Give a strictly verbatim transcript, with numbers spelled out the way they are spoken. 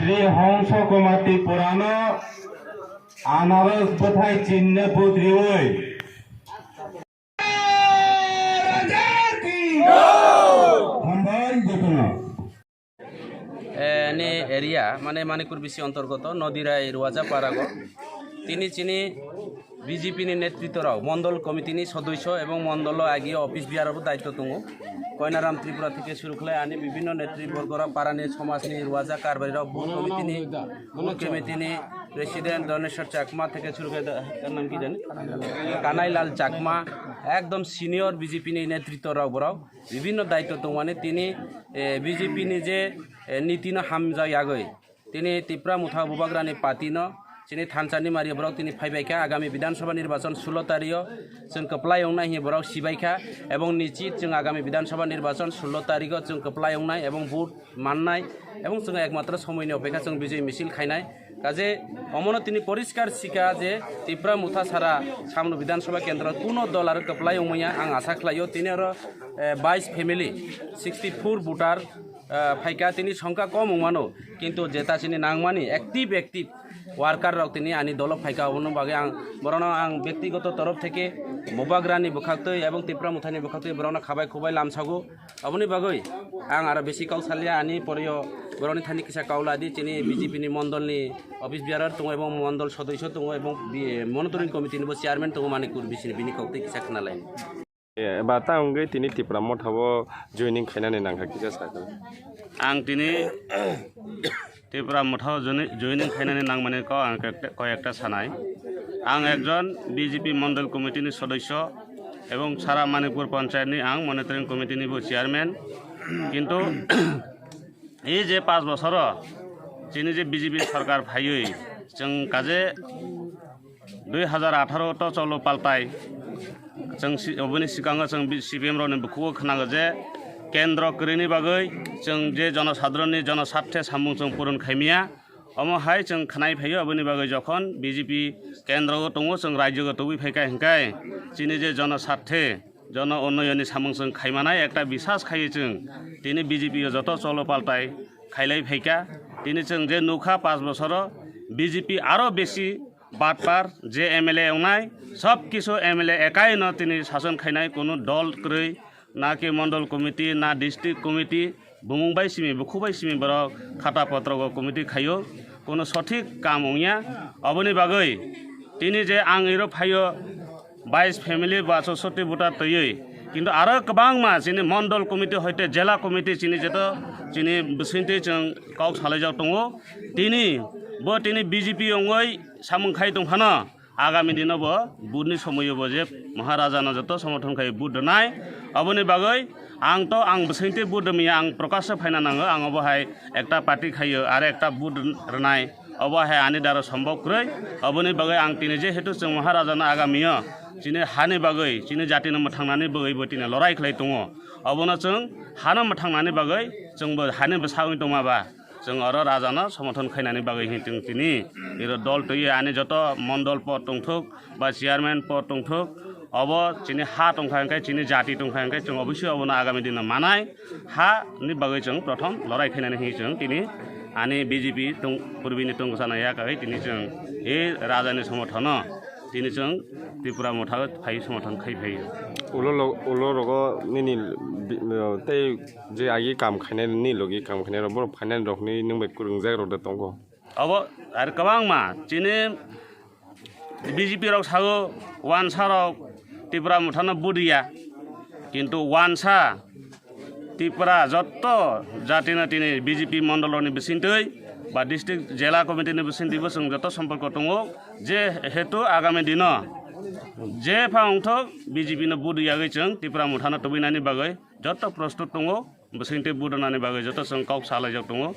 Shri Hongso Kumar Tripurano anaros bwthai chinne vote riwi. Hambai jotono. Eh, ni area, mane Manikpur bisi antargoto, Nodirai Ruaja Parago. Tini chini B J P ni netritto rok, Mondol Committee ni sodosyo ebong Mondol o agi office bearer bo daitto tongo. Koinaram Tripura theke suru khlai ani bibhinno netri borgora parani somajni Ruaja karbari rok, booth committee ni, booth committee ni president Dhaneswar Chakma theke suru khlai da, tar nam ki jani? Kanailal Chakma, ekdom senior B J P ni netritto rok borok. Bibhinno daitto tongmani tini, eh, B J P ni je, eh, niti no hamjak yagwi tini Tipra Motha Bubagrani party no chini thansa ni mari borok tini phaibai kha. Agami Bidhan Sabha nirbachon sullo tarikh o chwng kwplai wngnai hinwi borok sibai kha, ebong nichit chwng agami Bidhan Sabha nirbachon sullo tarikh o chwng kwplai wngnai ebong vote mannai, ebong chwng ekmatro somoi ni opekha chwng bijoi misil khainai. Kaje omono tini poriskar sikha je Tipra Motha sara Samno Bidhan Sabha kendro kuno dol aro kwplai wngmaya ang asa khlaio. Tini oro, eh, bais family, sixty four voter, eh, phaikha, tini songkha kom wngmano, kintu jeta chini nangmani active, active worker rok tini ani dolo phaikha, obono bagwi ang borokno ang bektigoto torof theke Bubagrani bwkhaktwi ebong Tipra Mothani bwkhaktwi borokno khabai khubai lamsago. Aboni bagwi ang aro bisi kok salia, ani poriyo borokni thani kisa kok ladi, chini B J P ni mondol ni office bearer tongo, ebong mondol sodosyo tongo, ebong bi-, monitoring committee ni bo chairman tongo, Manikpur bisini bini kok tei kisa khna lai. Eh, ba ta wngwi tini Tipra Motha o joining khainani nangkha kisa sakha. Ang tini Tipra Motha o joni-, joining khainani nangmani kok ang kek-, koi ekta sanai. Ang ekjon B J P Mondol Committee ni sodosyo ebong sara Manipur Panchayat ni ang monitoring committee ni bo chairman. Kintu ei je panch bosoro chini je B J P sorkar phaiwi chwng kaje dui hazar atharo to cholo paltai. Chwng si-, oboni sikango chwng bi-, C P M rokni bukhugo khnago je kendro kwrwini bagwi chwng je jonosadronni jonosarthe samung chwng puron khaimya. Omo hai chwng khnai phaio, aboni bagwi jokhon B J P kendro o tongo, chwng rajyo o tubui phaikha hinkai chini je jonosarthe, jono unnayonni samung chwng khaimanai ekta bisas khaiwi chwng tini B J P o joto cholo paltai khailai phaikha. Tini chwng je nukha panch bosoro B J P aro besi batpar je M L A wngnai, sob kisu M L A ekai no tini sason khainai, kunu dol kwrwi, na ke mondol committee, na district committee, bumung bai simi, bukhu bai simi borok khata potrogo committee khaio, kunu sothik kam wngya. Oboni bagwi tini je ang iro phaio, bais family ba chosoti voter twiwi, kintu aro kwbangma chini mondol committee hoite jela committee chini jeto chini bisingtwi chwng kok salaijak tongo. Tini bo tini B J P wngwi samung khai tongphano, agami dino bo budni somoio bo je Maharaja no joto somorthon khai bud rwnai. Aboni bagwi ang to ang bisingtwi bud rwmaya, ang prokasho phaina nango, ang obo hai ekta party khaio, aro ekta bud rwnai. Obo hai ani daro sombok kwrwi. Oboni bagwi ang tini jehetu chwng Maharaja no agamio chini hani bagwi, chini jati no mwthangnani bagwi bo tini lorai khlai tongo. Obono chwng hano mwthangnani bagwi chwngbo hani bwsa wngwi tongma ba, chwng oro raja no somorthon khainani bagwi hin chwng tini iro dol twiwi ani joto mondol pod tongthok ba chairman pod tongthok, obo chini ha tongkha hinkhai, chini jati tongkha hinkhai, chwng obosoi obono agami dino manai. Ha ni bagwi chwng prothom lorai khainani hinwi chwng tini ani B J P tong-, purbi ni tongsa nai ya kagwi tini chwng e raja ni somorthono tini chwng Tripura Motha phai somorthon khai phai. Ulo lo-, ulo rogo nini bi-, tei je agi kam khainai ni logi kam khainai rok borok phainani rok ni nwng bai kwrwngjak rok de tongo. Obo ar kwbangma chini B J P rok sago wansa rok Tipra Mothano vote ya, kintu wansa Tipra jotto jatino tini B J P mondol rokni bisingtwi ba district jela committee ni bisingtwi bo chwng joto somporko tongo, je hetu agami dino jepha wngthok B J P no vote yagwi chwng Tipra Mothano tubinani bagwi joto prostut tongo, bisingtwi vote rwnani bagwi joto chwng kok salaijak tongo.